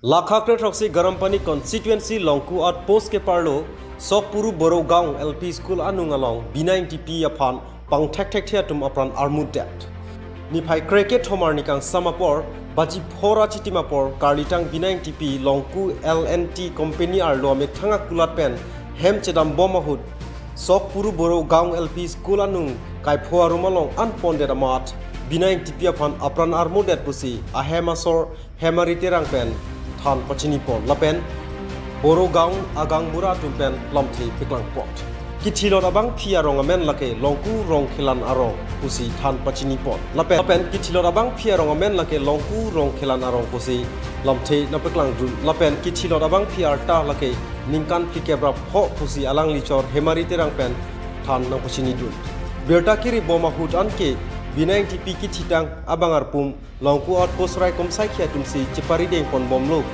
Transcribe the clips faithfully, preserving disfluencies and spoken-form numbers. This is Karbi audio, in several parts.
Lakha kre throksi Garampani constituency Longku outpost keparlo Sokpuru Boro Gaon L P School anung along Bina Ingtipi aphan pangthekthekthe atum apran armudet. Niphai kre kethom arni kangsam apor, baji phor achitim apor, karlitang Bina Ingtipi Longku L and T Company arlo amethang akulat pen hem chedambom ahut Sokpuru Boro Gaon L P School anung kaipho arum along anpondet amat Bina Ingtipi aphan apran armudet pusi ahem asor Hemari Terang pen than pachinipon lapen Boro Gaon agaonbura atum pen lamthe paklangpon. Kithilot abangpi arong amen lake Longku Rongkhelan arong pusi than pachinipon. Lapen, lapen kithilot abangpi arong amen lake Longku Rongkhelan arong pusi lamthe nangpaklangdun. Lapen kithilot abangpi arta lake ningkan phlikep ra pho pusi alangli chor Hemari Terang pen than nangpachinidun. Birta keribom ahut anke Bina Ingtipi kithitang abang arpum Longku outpost raikom saikhi atumsi cheparideng ponbomlo.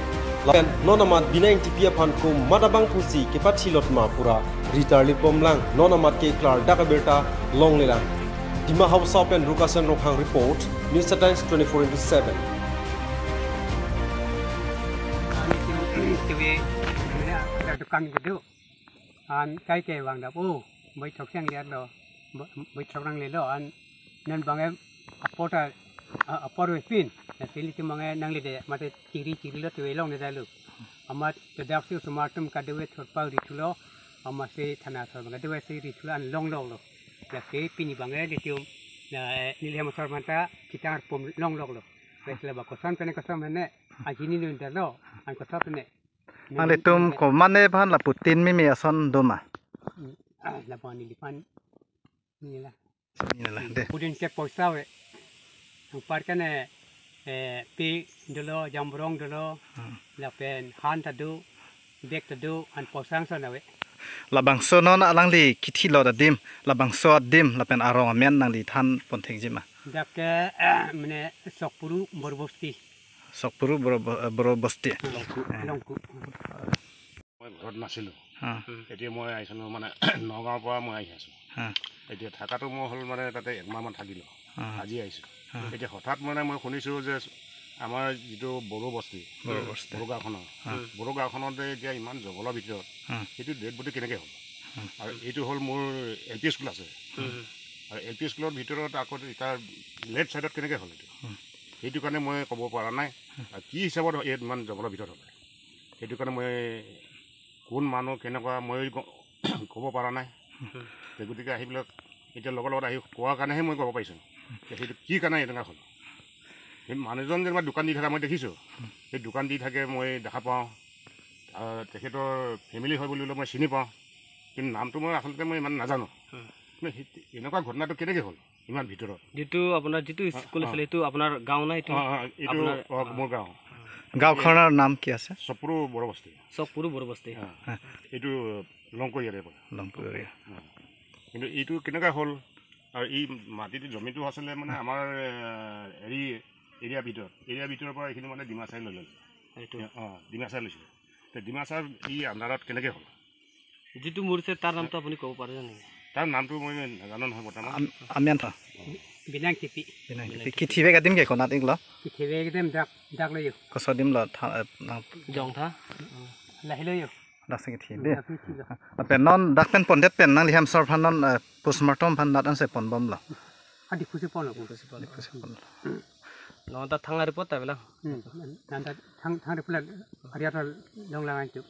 Lapen non amat Bina Ingtipi aphan komat abang pusi kepathilot ma pura ritarlipbomlang, non amat ke klardak abirta longlelang. Dima Hasao pen Rukasen Ronghang report, News Times twenty-four into seven. Ani tu tu ada tukang gitu. An kai ke vangdap, oh, bai thok sang liat lo, bai thok nanglelo, an non bang apor ta, a- apor vepin, na pili tu bang nanglede, mate chiri chiri lo tu elong ne dalu. Amat tedak si osomar atum kadokave thurpa rithulo, amat si thana thor bang kadokave si rithulo an longloklo. Lasi pini bang litum, na neli hem asor aphanta kithitang arpum longloklo. Wes la ba koson pen koson mene, ajini nun dalo, an koson pen. Nanglitum komatne aphan lapu tin mimi ason doma? Ah, lapu neliphan. Nila. Nila, de. Pudin ke poisa ve. Anparke ne, eh, pi dolo, jambrong dolo, hmm, lapen han ta do, bag ta do, an poisa ason ave. Labangso non alangli kithilot adim, labangso adim, lapen arong amen nangli than ponthekji ma? Dak ke, eh, mane Sokpuru Boro Bosti. Sokpuru Boro, Boro Bosti. Longku, Longku. মই ঘৰত নাছিলোঁ। হা। এতিয়া মই আহিছোঁ মানে নগাঁৱৰ পৰা মই আহি আছোঁ। হা। এতিয়া থাকাটো মই হ'ল মানে তাতে একমাহমান থাকিলোঁ। হা। আজি আহিছোঁ। হা। এতিয়া হঠাৎ মানে মই শুনিছোঁ যে আমাৰ যিটো বড়ো বস্তি, বড়ো বস্তি। বড়ো গাঁওখনৰ, হা। বড়ো গাঁওখনতে এতিয়া ইমান জংঘলৰ ভিতৰত হা। সেইটো ডেড বডি কেনেকৈ হ'ল? হা। আৰু এইটো হ'ল মোৰ এল পি স্কুল আছে। হুম। আৰু এল পি স্কুলৰ ভিতৰত আকৌ তাৰ লেফ্ট ছাইডত কেনেকৈ হ'ল এইটো? হুম। সেইটো কাৰণে মই ক'ব পৰা নাই। হুম। আৰু কি হিচাপত ইয়াত ইমান জংঘলৰ ভিতৰত হ'ল? সেইটো কাৰণে মই কোন মানুহ, কেনেকুৱা, মই ক- ক'ব পৰা নাই। হুম। তে গতিকে আহি পেলাই এতিয়া লগৰ লগত আহি কোৱাৰ কাৰণেহে মই ক'ব পাৰিছোঁ যে সেইটো কি কাৰণে এনেকুৱা হ'ল। সেই মানুহজন যেনিবা দোকান দি থকা মই দেখিছোঁ, সেই দোকান দি থাকে মই দেখা পাওঁ। আহ, তেখেতৰ ফেমিলি হয় বুলিলে মই চিনি পাওঁ, কিন্তু নামটো মই আচলতে মই ইমান নাজানো। হুম। কিন্তু সেই এনেকুৱা ঘটনাটো কেনেকৈ হ'ল ইমান ভিতৰত? যিটো আপোনাৰ যিটো অ, স্কুল অ। আছিলে, এইটো আপোনাৰ গাঁও না এইটো? অ, অ, এইটো, আপোনাৰ, অ, অ। মোৰ গাঁও। গাঁওখনৰ নাম কি আছে? চকপুৰ বড়ো বস্তি। চকপুৰ বড়ো বস্তি। অ। হা। এইটো লংকু এৰিয়াৰ পৰা। লংকু এৰিয়া। অ। কিন্তু এইটো কেনেকুৱা হ'ল? আৰু এই মাটিটো, জমিটো আছিলে মানে আমাৰ, এ, হেৰি এৰিয়া ভিতৰত, এৰিয়া ভিতৰৰ পৰা এইখিনি মানে ডিমাচাই লৈ ল'লে। এইটো? অ, ডিমাচাই লৈছিলে। তে ডিমাচাৰ ই আণ্ডাৰত কেনেকৈ হ'ল? যিটো মৰিছে তাৰ নামটো আপুনি ক'ব পাৰে নেকি? তাৰ নামটো মই নাজানো নহয় বৰ্তমান। আম- আমিয়ান থা। Binang Tipi. Binang Tipi. Kithi bek adim ke konat iklo? Kithi bek adim dak, dak lo yo. Koso adim lo tha, eh, nang- Jong tha. Lahelo yo. Dak se kithi de. Dak kithi lo. Ape non dak pen pondet pen nangli hem asor aphan non, eh, postmortem aphan nat ansi ponbomlo? Adi pusi ponlo. Adi pusi ponlo. Non ta thang report ta bilang. Hmm. Nanta thang, thang report la area ta longlang anchot.